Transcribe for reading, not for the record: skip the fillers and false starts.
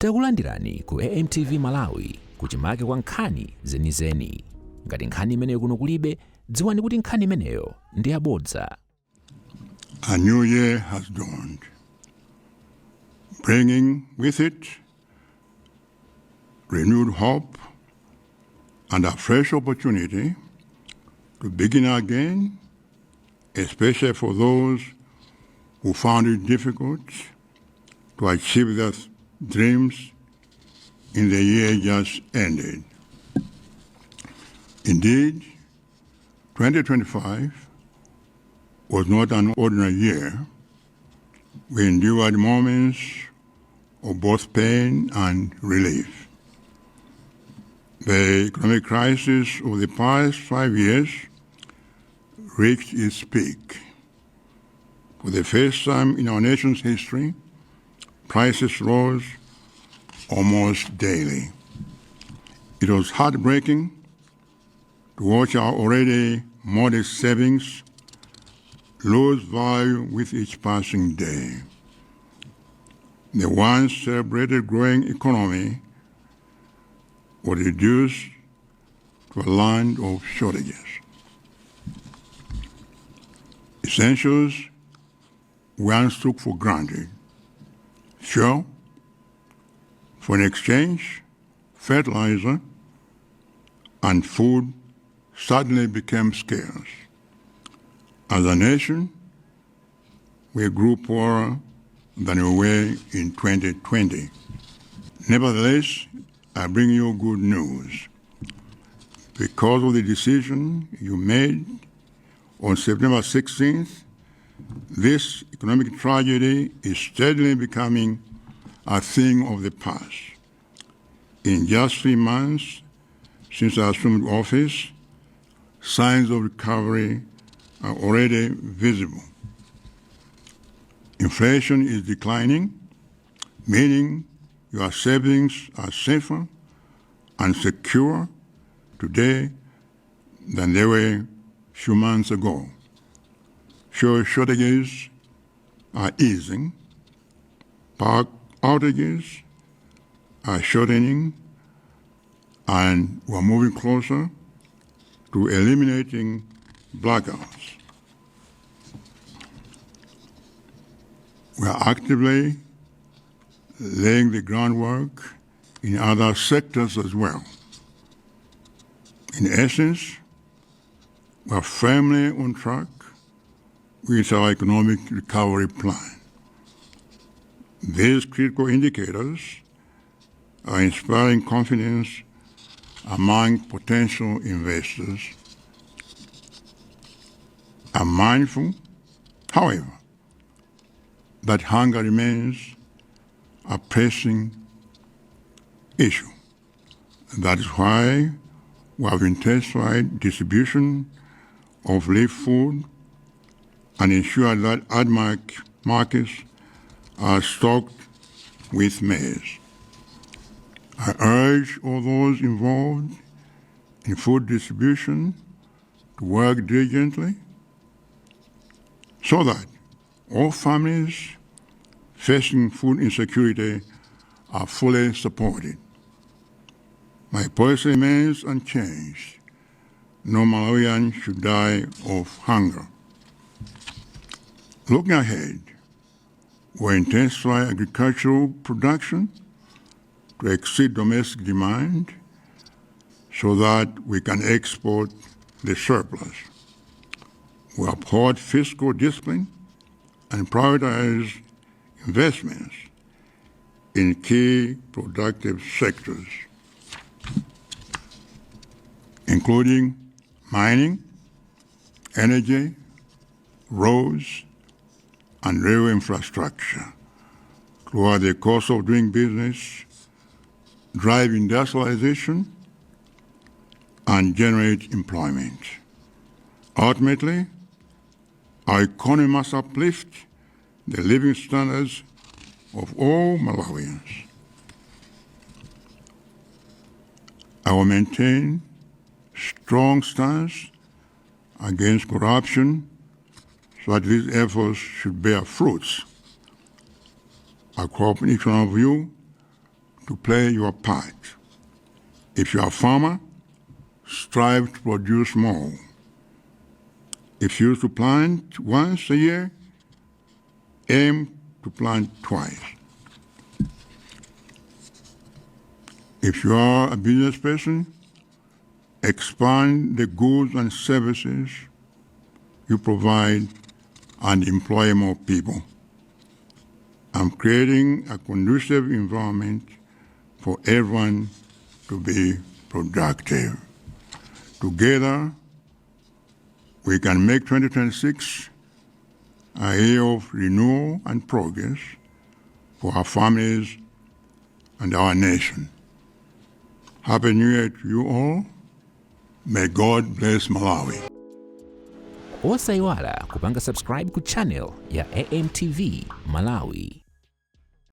Takulandirani ku AMTV Malawi kuchimake kwa nkhani zenizeni. Ngati nkhani imeneyo kuno kulibe, dziwani kuti nkhani imeneyo ndi yabodza. A new year has dawned, bringing with it renewed hope and a fresh opportunity to begin again, especially for those who found it difficult to achieve their dreams in the year just ended. Indeed, 2025 was not an ordinary year. We endured moments of both pain and relief. The economic crisis of the past 5 years reached its peak. For the first time in our nation's history, prices rose almost daily. It was heartbreaking to watch our already modest savings lose value with each passing day. The once celebrated growing economy was reduced to a land of shortages. Essentials once took for granted: fuel, foreign exchange, fertilizer, and food suddenly became scarce. As a nation, we grew poorer than we were in 2020. Nevertheless, I bring you good news. Because of the decision you made on September 16th, this economic tragedy is steadily becoming a thing of the past. In just 3 months since I assumed office, signs of recovery are already visible. Inflation is declining, meaning your savings are safer and secure today than they were a few months ago. Fuel shortages are easing, power outages are shortening, and we're moving closer to eliminating blackouts. We are actively laying the groundwork in other sectors as well. In essence, we are firmly on track with our economic recovery plan. These critical indicators are inspiring confidence among potential investors. I'm mindful, however, that hunger remains a pressing issue. That is why we have intensified distribution of relief food and ensured that ADMAC markets are stocked with maize. I urge all those involved in food distribution to work diligently so that all families facing food insecurity are fully supported. My policy remains unchanged. No Malawian should die of hunger. Looking ahead, we'll intensify agricultural production to exceed domestic demand so that we can export the surplus. We uphold fiscal discipline and prioritize investments in key productive sectors, including mining, energy, roads, and railway infrastructure, to lower the cost of doing business, drive industrialization, and generate employment. Ultimately, our economy must uplift the living standards of all Malawians. I will maintain strong stance against corruption so that these efforts should bear fruits. I call upon each one of you to play your part. If you are a farmer, strive to produce more. If you used to plant once a year, aim to plant twice. If you are a business person, expand the goods and services you provide and employ more people. I'm creating a conducive environment for everyone to be productive. Together, we can make 2026 a year of renewal and progress for our families and our nation. Happy New Year to you all. May God bless Malawi. Osaiwala kupanga subscribe ku channel ya AMTV Malawi.